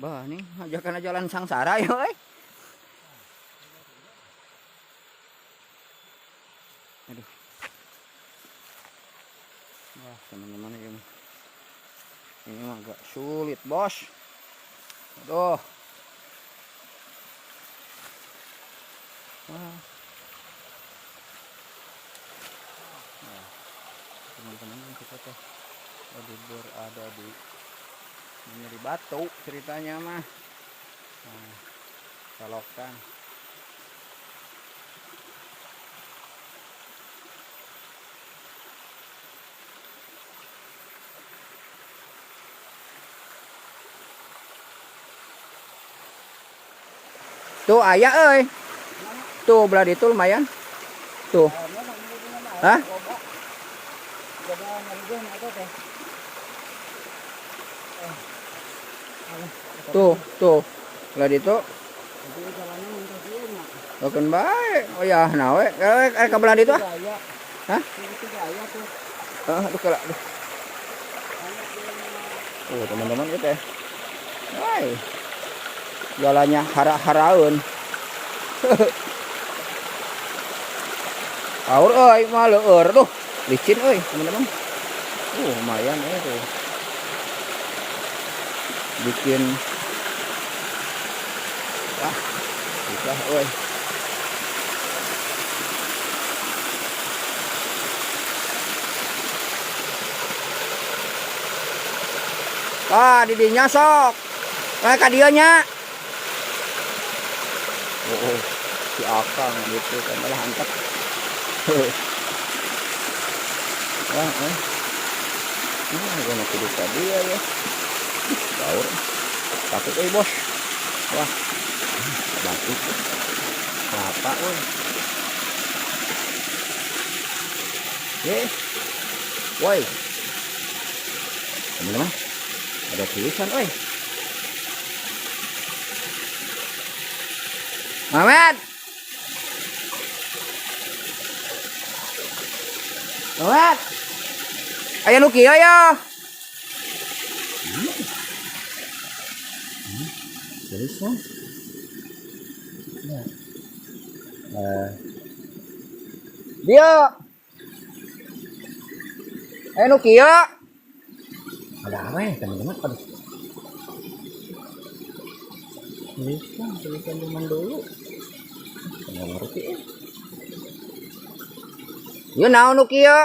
Bah, nih ajakan jalan sangsara ya, euy. Aduh. Wah, teman-teman, ini. Ini mah agak sulit, Bos. Aduh. Wah. Nah, teman-teman, kita teh lagi berada di nyari batu ceritanya mah. Nah, salokan. Tuh aya euy. Tuh belah itu lumayan. Tuh. Hah? Tuh, tuh. Belah itu. Oke bae. Oh ya, nah we. Eh, ke belah itu ah. Hah? Ah, aduh kela, aduh. Oh, teman-teman gitu ya. Woi. Jalannya hara-haraeun. Aur euy, mah leueur tuh. Licin euy, teman-teman. Lumayan euy tuh. Bikin wah, susah euy. Ah, di dinya sok. Kayak ka dieu nya. Oh, si Akang gitu kan malah angkat. Wah, eh. Nah, gua nak kudu ka dieu ya. Ih, baur. Takut euy, Bos. Wah. Batu. Kelapa euy. Eh. Woi. Teman-teman. Ada tulisan euy. Mamet. Mamet. Aya nu kieu ya. Tulisan. Ya. Nah. Dia. Aya nu kieu. Ada apa ya, teman-teman? Aduh. Tulisan, tulisan zaman dulu. Nggak ngerti ya. Ieu naon nu kieu?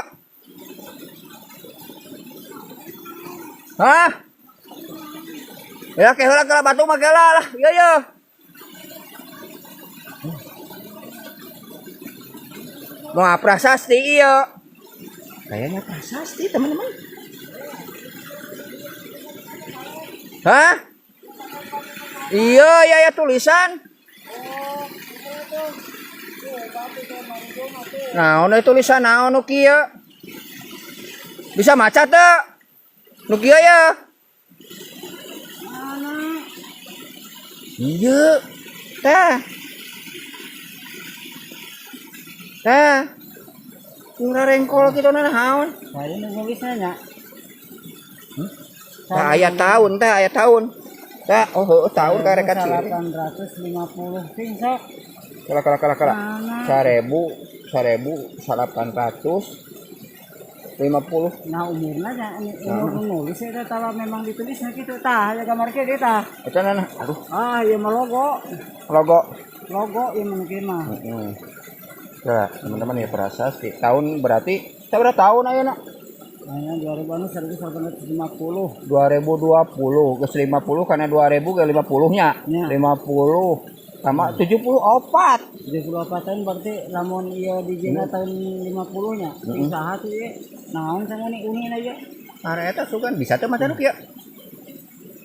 Hah? Ya ke heula kela batu mah kela lah. Ieu ye. Mau prasasti ieu. Kayaknya prasasti, teman-teman. Hah? Iya, iya, ya tulisan. Naon euy tulisan naon nu kieu? Bisa maca teu? Nu kieu ya? Iya. Tah. Tah. Yang rarengkol kitu naon? Saya nulisnya nya. Tah aya tahun, tah aya tahun. Tah, oh heueuh tahun karek ciri. 850 sing sok. Kala kala kala kala. Mana? 1000 1850. Nah, umurna nya umur nulis eta kalau memang ditulisnya gitu tah aya gambar kieu tah. Eta nah, aduh, Ah, ieu mah logo. Logo. Logo ieu mah kieu mah. Heeh. Nah, teman-teman ya prasasti. Tahun berarti sabaraha tahun ayeuna? Kayaknya 2000 1850. 2020 geus 50 karena 2000 ke 50 nya. Ya. 50 sama 74. 74 tahun berarti lamun ieu dijieunna tahun 50 nya. Sing saha tuh ieu? Naon sama ni uni aja. Arek eta sugan bisa teh maca nu kieu?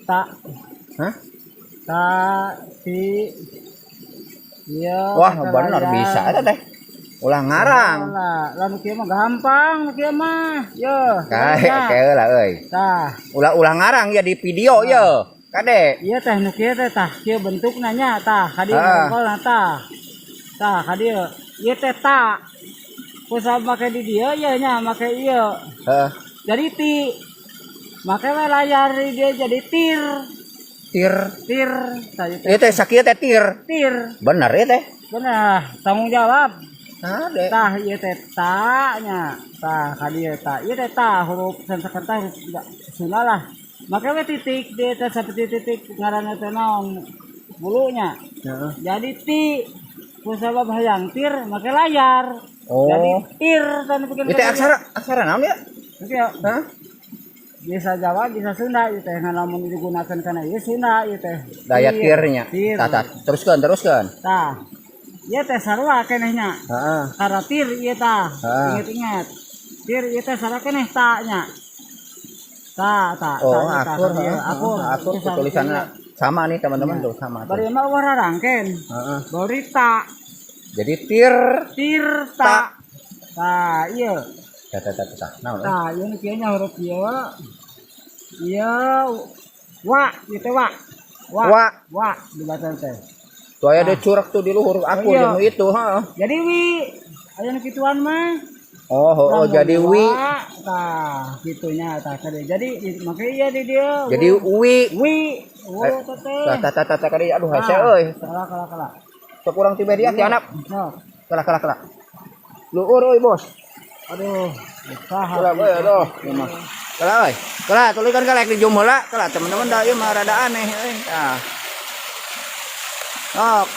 Tak Hah? ta si Iya, Wah, bener bisa eta teh. Ulah ngarang. Lah, lah nu kieu mah gampang nu kieu mah. Yo. Kae kae lah euy. Tah, Ulah-ulah ngarang ya di video ya. Kade. Ieu teh nu kieu teh tah kieu bentukna nya tah ka dieu Ah. nongkolna tah. Tah ka dieu. Ieu teh ta. Kusab make di dieu ieu nya make ieu. Heeh. Jadi ti. Make we layar di dieu jadi tir. Tir. Tir tah ieu teh. Ieu teh sakieu teh tir. Tir. Bener ya teh. Bener, tanggung jawab. Ada. Tah ieu teh ta nya. Tah ka dieu tah. Ieu teh ta huruf Sanskerta, huruf Sunda lah. Maka we titik dia teh seperti titik ngaranna teh naon bulunya. Heeh. Jadi ti kusabab hayang tir make layar. Oh. Jadi tir tah nu bikin. Ieu teh aksara aksara naon ya? Oke, ya. Hah? Bisa Jawa, bisa Sunda ieu teh, ngan lamun digunakan kana ieu Sunda ieu teh. Daya Tir. tirnya. Tir. Tah, tah. Teruskan, teruskan. Tah. Ieu teh sarua keneh nya. Heeh. Karena tir ieu tah. Ah. Ingat-ingat. Tir ieu teh sarua keneh ta nya. Ta ta Oh, ta, ieu tah, akur, ieu, heeh, akur. akur Itu sarua tulisannya ieu. sama nih teman-teman tuh, sama tuh. Bari mah ulah rarangken. Heeh. Bari ta. Jadi tir Tir ta. Tah, ieu. Tah, tah, tah, tah. Naon? Eh? Tah, ieu nu kieu nya huruf ieu. Ieu wa, ieu teh wa. Wa. Wa. Wa dibaca teh. Tuh aya ada curak tuh di luhur aku Oh, iya. jeung itu, heeh. Jadi wi, aya nu kituan mah. Oh, oh, oh, Lamun jadi wi. wa, tah, kitunya tah kade. Jadi makanya iya di dia. Jadi wi. Wi, wu Eh, teh. Tah, tah, tah, tah, tah, kali aduh hese euy. Kalah kalah kalah. Sok urang ti media ti anak. Sok. Kalah, kalah, kalah. Luhur euy, Bos. Aduh, saha. Kalah euy, aduh, ieu mah. Kalah euy. Kalah, tulikan kalah di zoom heula. Kalah teman-teman da ieu mah rada aneh euy. Tah. Sok.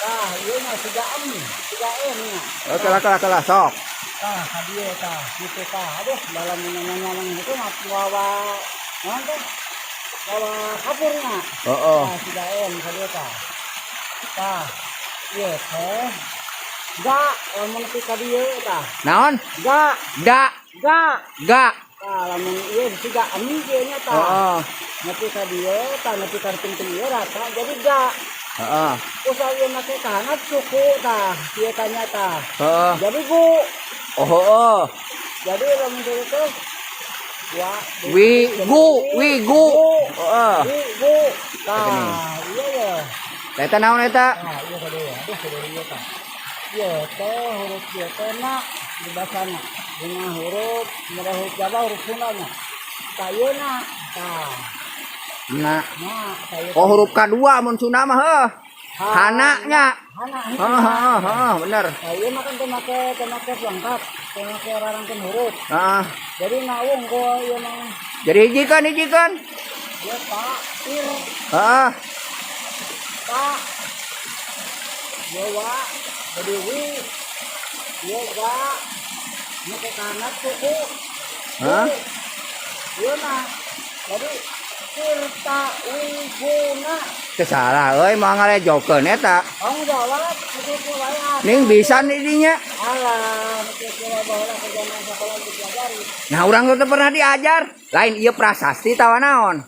Tah, ieu mah 3 M, 3 M nya. Oh, kalah, kalah, kalah, sok. Tah, ka dieu tah, kitu tah. Aduh, dalam nanya-nanya itu mah wawa naon teh? Wawa kapurnya. Heeh. Tah, 3 M ka dieu tah. Tah, ieu teh ga lamun nepi ka dieu tah. Naon? Ga, Da, ga. ga. Tah, lamun ieu 3 M ieu nya tah. Heeh. Nepi ka dieu tah, nepi ka penting ieu rata jadi ga. Heeh. Usaha ieu make kahanap suku tah, ieu tanya tah. Heeh. Jadi gu. Oh, heeh. Jadi lamun dulu teh wa Wi, gu, wi, gu. Heeh. wi gu. Tah, iya ya. Eta naon eta? Nah, iya kade ya. Aduh, kade ieu tah. Ieu teh huruf ieu teh na dibacana. Dengan huruf, merah huruf Jawa, huruf Sunda nya. Tah ieu na. Tah. Nah. Nah, tah ieu. Oh, huruf K2 mun Sunda mah heuh. Hana nya. Hana. Heeh, heeh, heeh, bener. Tah ieu mah kan teu make teu make pelengkap, teu make rarangkeun huruf. Heeh. Jadi nawung ku ieu mah. Jadi hijikeun, hijikeun. Ieu ta, tir, Heeh. ta. Ieu wa, jadi wi. Ieu ga. Make kahanap suku. Hah? Ieu mah. Jadi Tirta Wiguna. Teu salah euy, moal ngalejokeun eta. Tanggung jawab, kitu wae ah. Ning bisa nih dinya. Alah, nu kitu wae baheula ke zaman sekolah dipelajari. Nah, urang teu pernah diajar. Lain ieu prasasti tawa naon?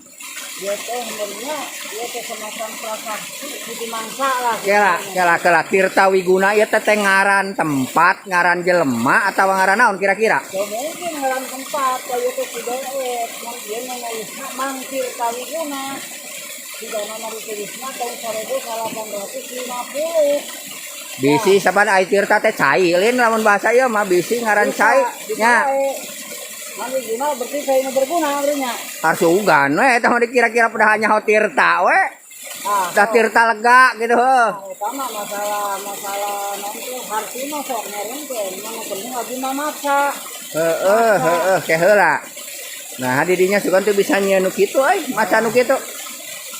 Ieu teh sebenarnya ieu teh semacam prasasti di mangsa lah. Kela, kela, kela Tirta Wiguna ieu teh teh ngaran tempat, ngaran jelema atawa ngaran naon kira-kira? Ya mungkin ngaran tempat, kaya teh si Doet, mun ieu nu nulisna Mang Tirta Wiguna. Tidak nama ditulisna tahun 1850. Bisi saban ai Tirta teh cai lin lamun bahasa ieu mah bisi ngaran cai nya. Mang Wiguna berarti saya nu berguna berarti nya. Harsugan we eta mah dikira-kira pada nyaho Tirta we. Ah, Dah Tirta lega gitu heuh. Nah, utama masalah masalah nanti harti mah sok ngerengkeun, mah penting abdi mah maca. Heeh, heeh, ke heula. Nah, di dinya sugan tuh bisa nyieun nu kitu euy, maca nu kitu.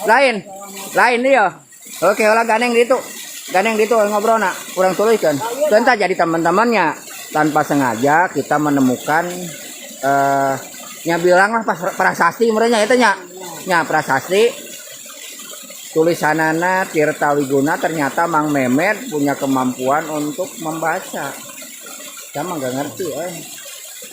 Lain. Lain dia. Oke, heula gandeng ditu. Gandeng ditu ngobrolna, urang tuluykeun. Tentang jadi teman-temannya tanpa sengaja kita menemukan nya bilang lah pas prasasti merenya itu nya. Nya prasasti tulisanana Tirta Wiguna, ternyata Mang Memet punya kemampuan untuk membaca. Saya mah gak ngerti eh.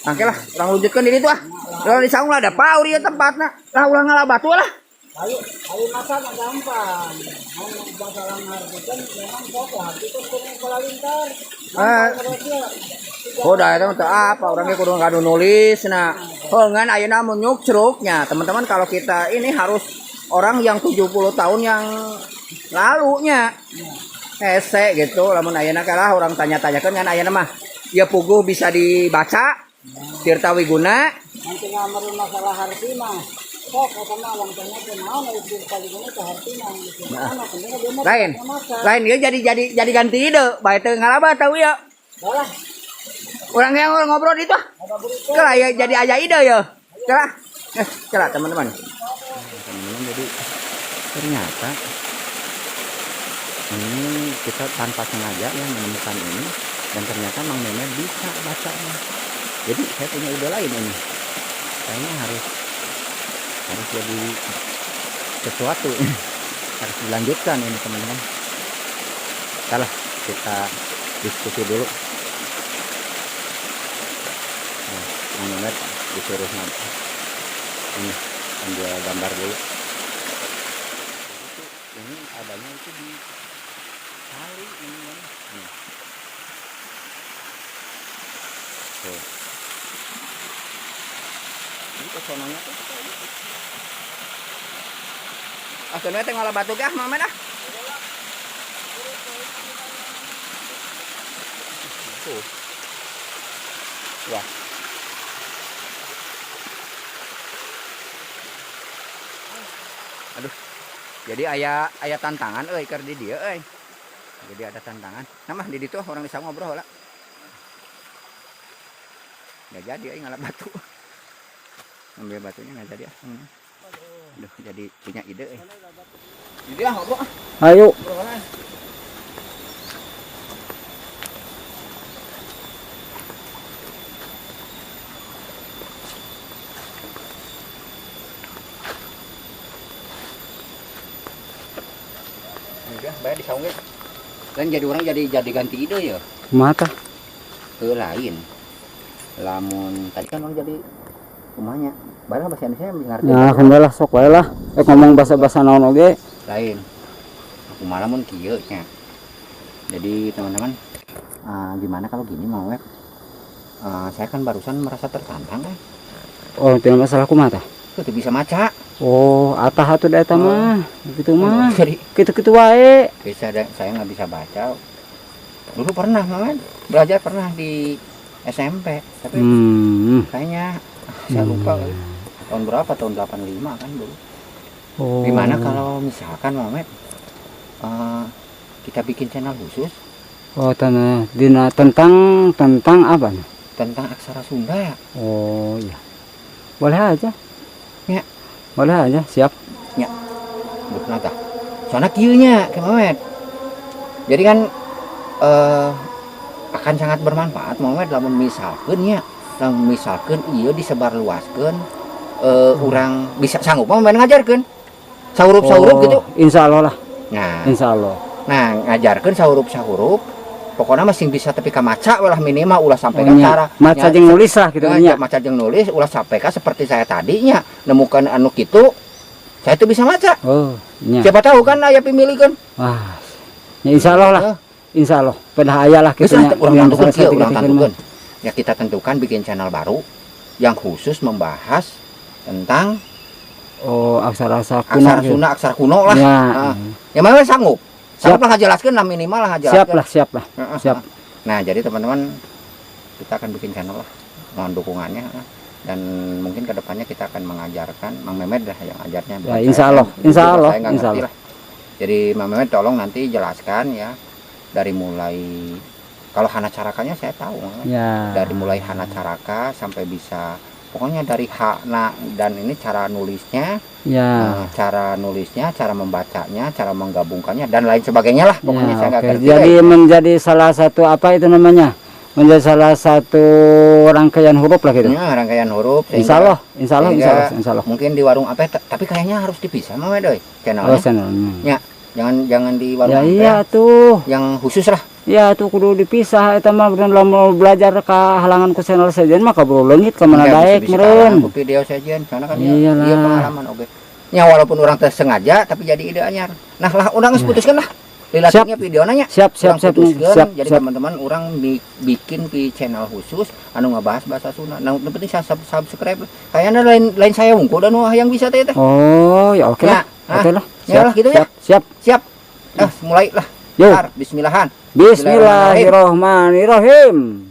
Angke lah, urang lanjutkeun di ditu ah. Ulah di saung lah ada paur ieu tempatna. Lah ulah ngalah batu lah. Ayo, ayo maca mah gampang. Mau masalah ngartikeun memang sok lah, harti teh kudu palintar. Eh. Oh, dah eta mah teu apa, urang ge kudu ngadu nulis nah. Oh, ngan ayeuna mun nyukcruknya, teman-teman kalau kita ini harus orang yang 70 tahun yang lalunya. Hese gitu, lamun ayeuna kalah urang tanya-tanyakeun ngan ayeuna mah ya puguh bisa dibaca. Tirta Wiguna. Nanti ngamar masalah harti mah. Sok eta mah langtanya teh naon ari kali gini teh hartina gitu. Nah. Nah, penting dia mah Lain. maca. Lain dia jadi ganti ide, bae teu ngalaba tau ya. Lah, Orang yang ngobrol itu ah. ada berita. Kelah ya jadi aya ide ya. Kelah. Kelah teman-teman. Teman-teman, jadi ternyata ini kita tanpa sengaja ya menemukan ini dan ternyata Mang Memet bisa bacanya. Jadi saya punya ide lain ini. Kayaknya harus harus jadi sesuatu ini. Harus dilanjutkan ini, teman-teman. Salah, kita diskusi dulu. Nah, Mang Memet disuruh nanti ini ambil gambar dulu. Ini adanya itu di kali ini kan. Nih. Tuh. Ini pesonanya tuh kayak gitu. Ah, sebenarnya teh ngolah batu gah, Mama dah. Tuh. Wah. Aduh. Jadi aya aya tantangan euy keur di dieu euy. Jadi ada tantangan. Nah mah di ditu orang bisa ngobrol lah. Nggak jadi euy ngala batu. Ngambil batunya nggak jadi ah. Aduh, jadi punya ide euy. Jadi ah ngobrol ah. Ayo. Ngobrol ah. Udah, bayar di saung ge. Dan jadi orang jadi ganti ide ya. Mata. Ke lain. Lamun tadi kan orang jadi rumahnya. Barang bahasa Indonesia yang ngerti. Nah, alhamdulillah sok wae lah. Ngomong bahasa-bahasa naon oge. Lain. Aku malah mun kieu nya. Jadi teman-teman, gimana kalau gini mau web? Saya kan barusan merasa tertantang kan. Oh, tidak masalah kumaha tah? Tuh bisa maca. Oh, atah atuh da eta mah. Kitu mah. Jadi Kitu-kitu wae. bisa ada, saya nggak bisa baca. Dulu pernah, Maman. Belajar pernah di SMP, tapi kayaknya saya lupa kali. Tahun berapa? Tahun 85 kan dulu. Oh. Gimana kalau misalkan Mamet, kita bikin channel khusus? Oh, tanah dina tentang tentang apa nih? Tentang aksara Sunda. Oh, iya. Boleh aja. Ya. Boleh aja, siap. Ya. Duh, nata. Soalnya kieu nya, Kang Mamet. Jadi kan akan sangat bermanfaat Mamet lamun misalkeun nya, lamun misalkeun ieu disebarluaskeun, urang bisa sanggup Mamet ngajarkeun. Sahurup-sahurup Oh, gitu. Insya Allah lah. Nah. Insya Allah. Nah, ngajarkeun sahurup-sahurup pokoknya masih bisa tapi ka maca ulah minimal ulah sampai Oh, ka nya. cara Maca nya, jeung nulis lah gitu ya, nya. Maca jeung nulis ulah sampai ka seperti saya tadinya nemukan anu kitu saya tuh bisa maca. Oh, nya. Siapa tahu kan aya pimilikeun. Wah. Ya, insya Allah lah. Heeh. Insya Allah. Pada aya lah Geus gitu lah, nya. urang Yang tentukeun salah kieu, satu urang gitu tentukeun. mah. Ya kita tentukan bikin channel baru yang khusus membahas tentang Oh, aksara-aksara kuno. Aksara gitu. Sunda, aksara kuno lah. Ya. Ah. Ya memang sanggup. Sanggup Siap. lah ngajelaskeun lah minimal lah ngajelaskeun. Siap lah, siap lah. Heeh. Siap. Nah, jadi teman-teman kita akan bikin channel lah. Mohon dukungannya lah. Dan mungkin kedepannya kita akan mengajarkan Mang Memed lah yang ajarnya. Ya, Bukan insya saya. Allah, insya Jujur, Allah, saya nggak insya ngerti Allah. lah. Jadi Mang Memed tolong nanti jelaskan ya dari mulai kalau Hana Carakanya saya tahu Mang Memed. Ya. Dari mulai Hana Caraka sampai bisa pokoknya dari Hana dan ini cara nulisnya, Ya. cara nulisnya, cara membacanya, cara menggabungkannya dan lain sebagainya lah. Pokoknya Ya, saya nggak oke. ngerti Jadi deh. menjadi salah satu apa itu namanya? Menjadi salah satu rangkaian huruf lah gitu. Ya, rangkaian huruf Insya sehingga Allah, insya Allah, insya sehingga Allah, insya Allah. mungkin di warung apa tapi kayaknya harus dipisah Mama Doi Oh, channelnya. channelnya. Ya, jangan jangan di warung Ya apa iya tuh. yang khusus lah. Ya tuh kudu dipisah eta mah bener lamun belajar ka halangan ku channel sejen mah kaburu leungit ka mana Enggak, daek bisa-bisa meureun. kalangan ku video sejen soalnya kan ya, Iyalah. iya pengalaman oke. Ya walaupun orang teh sengaja tapi jadi ide anyar. Nah lah urang geus putuskeun lah. Lilatingnya video nanya. Siap, siap, Urang siap, putuskeun, siap, jadi siap. teman-teman orang bikin di channel khusus anu ngebahas bahasa Sunda. Nah, yang penting saya subscribe. Kayaknya lain lain saya wungkul dan wah yang bisa teh teh. Oh, ya oke Ya, lah. Oke lah. ya Siap, lah, gitu ya. siap, siap. Siap. Ah, mulai lah. Yo. Ntar, bismillahan. Bismillahirrahmanirrahim.